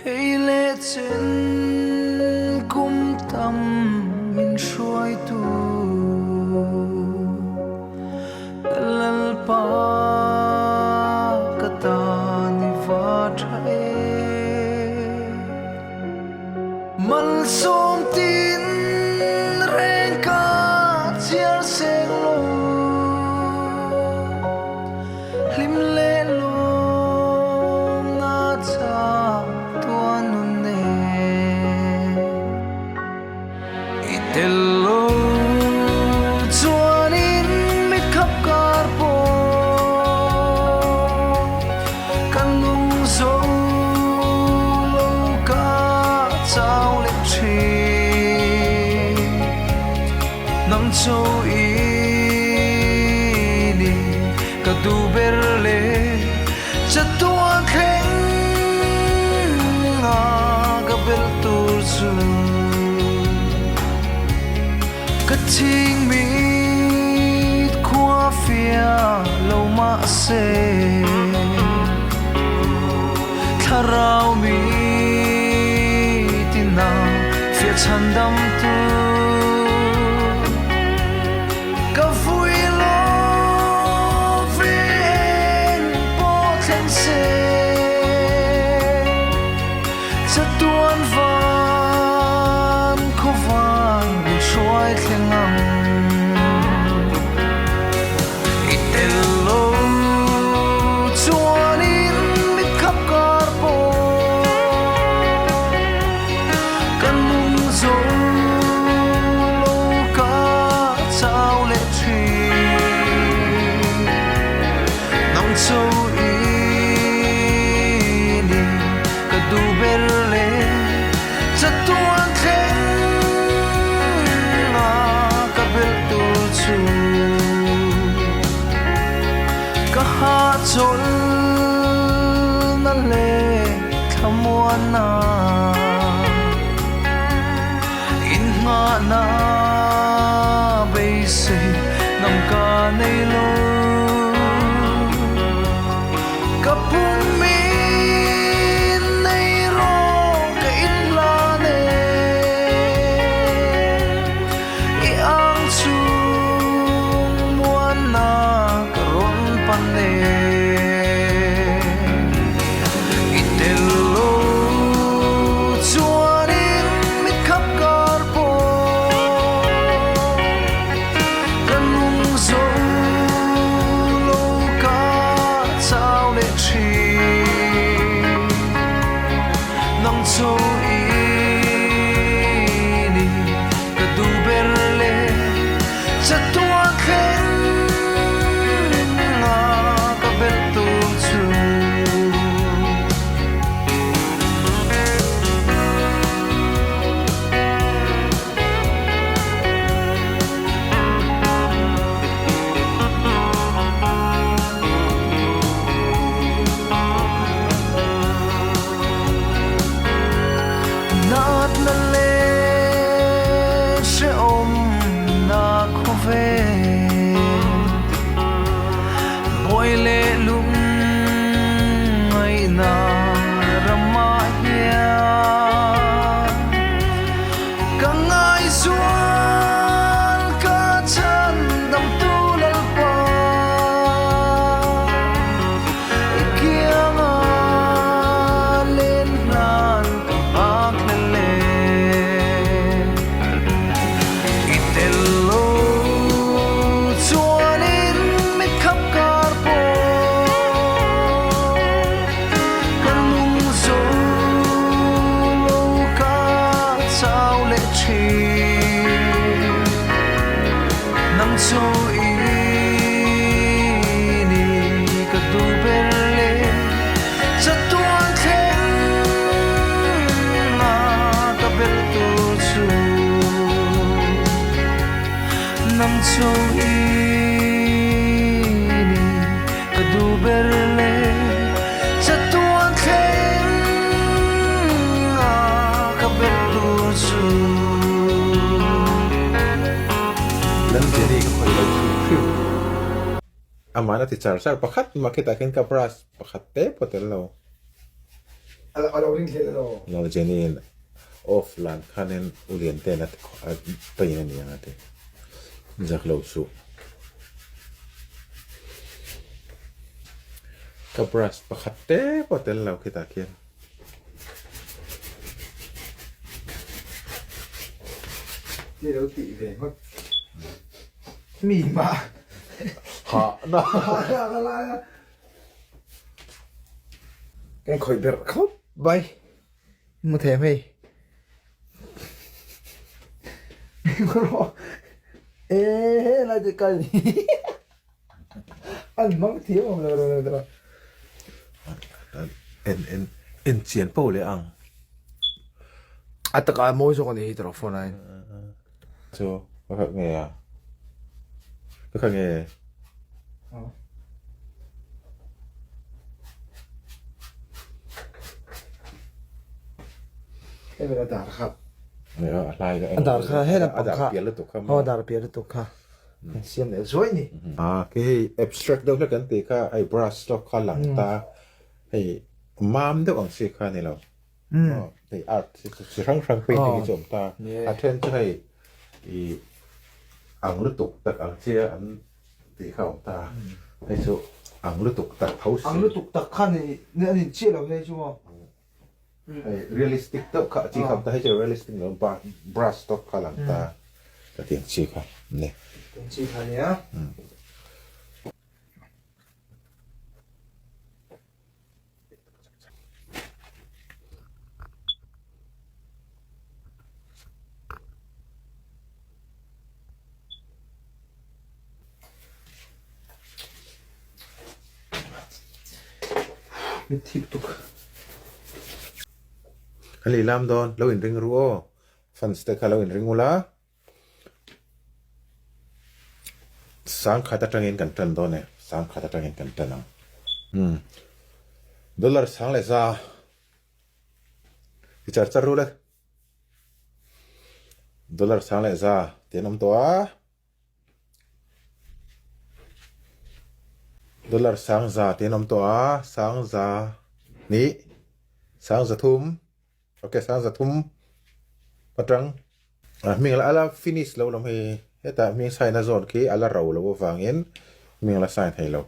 Hei leh chen kum tam min hruaitu ka Lalpa ka tan i va tha e. Malsawm tin reng ka chhiar seng lo. Hlim leh lawm na chak tuan nun nen i tel lo chuanin mit khap kar pawh kan nung zo lo ka chau leh thin nang chu i ni. Ka duh ber le chatuan thleng a ka bel tur chu ka ching mit khua fia lo mahse thlarau mi tina fia chhandam tu Ka vui lo ve eng pawh thleng se, chatuan van khawvan min hruai thleng ang. I tel lo chuanin mit khap kar pawh kan nung zo. Lo ka chau leh thin, nang cho i ni ka duh ber le chatuan thleng a ka belh tur chu ka hahchawl na leh thlamuanna. Innghahna beisei ngam ka nei lo. Ka pum in nei rawh ka inhlan e. I ang chung muanna ka rawn pan e. I tel lo chuanin mit khap kar pawh ka nung zo lo ka chau leh thin. Nang cho i ni ka duh ber le chatuan thleng a ka belh tur chu. Natna leh hrehawmna khawvel Buai leh lung ngaihna ramah hian ka ngaihzual ka chhandamtu Lalpa i kianga len hlan ka nghak hlel e. I tel lo chuanin mit khap kar pawh ka nung zo lo ka chau leh thin. Nang chu i ni ka duh ber le chatuan thleng a ka belh tur chu nang chu i ni ka duh ber le chatuan thleng a ka belh tur chu. Lalzeri ka khawih lo hrim hrim. Amah na ti char char pakhat mah khitah khian ka brush pakhat te pawh tel lo. A lo ring hlel elo. Lo Jenny in off lan khanin u Liante'n a pain a ni ang a ti. Zak lo suh. Ka brush pakhat te pawh tel lo khitah khian. Ti lo tih ve ngawt. Mi mah. Hah na. Hah na ka lai a. Kan khawih berh khawp mai. Mu them hei. E he lai te kai an hmang thiam awm lo ro ro. En en en chian po leh ang. A taka mawi zawk ani hi tawrh phone ah hian. Chu ka khalh nge a? Ka khalh nge? Hei a dar kha. A hlai ka A dar kha he lampang A dar kha. pial lutuk kha Aw a dar pial lutuk kha. Kan siam leh zuai ni. A khi hei abstract deuh hlek kan tih kha hei brush stroke kha lang ta hei mam deuh ang chi kha a ni lo. Hei art chi hrang hrang painting hi chu awm ta. A then chu hei ih ang lutuk tak ang chia an tih kha awm ta. Hei chu ang lutuk tak tho si. Ang lutuk tak kha ni a ni chiah lo hei chu maw. Hei realistic deuh kha chi kha awm ta. Hei chu realistic lo brush tawk kha lang ta. Ka tiang chi kha ni. Tiang chi kha nia. Mit thip tuk. Kan lei lam dawn, lo inring ru aw. Fans te kha lo inring ula. Sangkhat atangin kan tan dawn e, sangkhat atangin kan tan ang. Umm. Dollar sang leh za i char char rul e. Dollar sang leh za tih an awm tawh a. Dollar sang za tih an awm tawh a, sang za hnih, sang za thum. Ok sang za thum atang a hming ala ala finish lo lam hei hetah hming sign a zawn khi ala ro lo avangin hming ala sign thei lo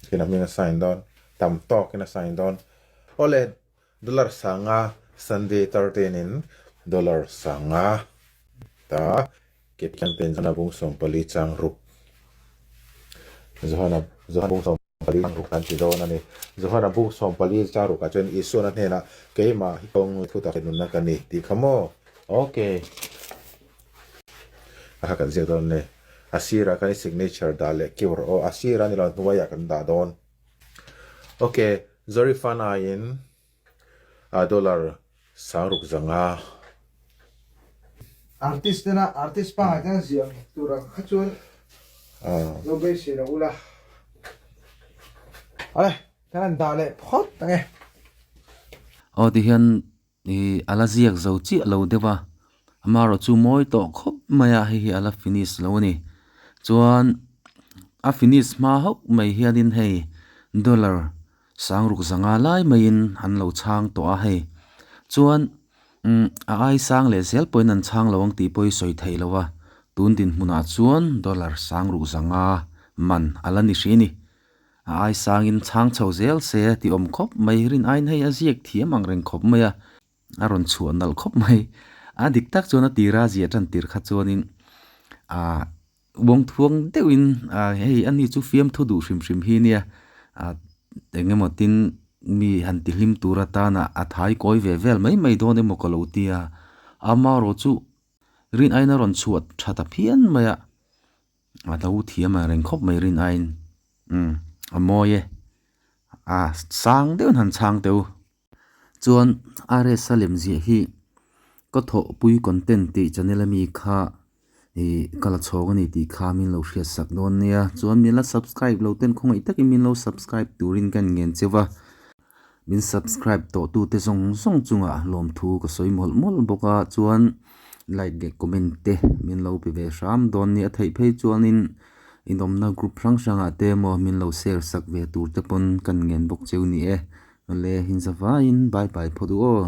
khin a hming a sign dawn tam tawkin a sign dawn awle dollar sanga sunday 13 in dollar sanga ta ke campaign zana bung 14 chang ruk Johana Johana bung 14 Pali ruk an ti dawn a ni. Johana buk 14 cha rukah chuan Isuan a hnenah, Keimah hi kawng thu tak nunna ka ni tih kha maw? Ok. A kha kan ziak dawn a ni. A sirah khan i signature dah leh keuh rawh aw. A sirah ni lo hnuaiah kan dah dawn. Ok, Zorifan aiin a dollar 6000 zanga. Artist tena artist pangai ten ziah tur ang kha chuan lo beisei lo ula. Ale kan han dah leh phawt ang e. Aw tihian ih ala ziak zo chiah lo deuh a amaherawh chu mawi tawh khawp mai a hei hi ala finish lo a ni chuan a finish hma hauh mai hianin hei dollar Sangruk zanga lai maiin an lo chhang tawh a hei. Chuan umm a ai sang leh zel pawhin an chhang lo ang tih pawh i sawi theih lo a, tun dinhmunah chuan dollar sangruk zanga man a la ni hri a ni. A ai sangin chhang chho zel se tih awm khawp mai rin aiin hei a ziak thiam ang reng khawp mai a, a rawn chhuah nalh khawp mai. A dik tak chuan a tira ziah tan tir kha chuanin ah Uang thuang deuhin ah hei ani chu fiamthu duh hrim hrim hi nia ah eng emaw tin mi han ti hlim tur atana a thai kawi ve vel mai mai dawn emaw ka lo ti a amaherawh chu rin aiin a rawn chhuah tha ta phian mai a a lo thiam ang reng khawp mai rin aiin umm a mawi e ah sang deuhin han chhang teh u. Chuan RS a lem ziah hi ka thawhpui content tih channel ami kha ih ka la chhawng a ni tih kha min lo hriat sak dawn nia. Chuan min la subscribe lo ten khawngaih takin min lo subscribe turin ka inngen cheu a. Min subscribe tawh tute zawng zawng chungah lawmthu ka sawi mawlh mawlh bawk a. Chuan like leh comment te min lo pe ve hram dawn nia. A theih phei chuanin inawmna group hrang hrangah te emaw min lo share sak ve tur te pawn ka inngen bawk cheu ni e. Awle, inzavaiin bye bye phawt u aw.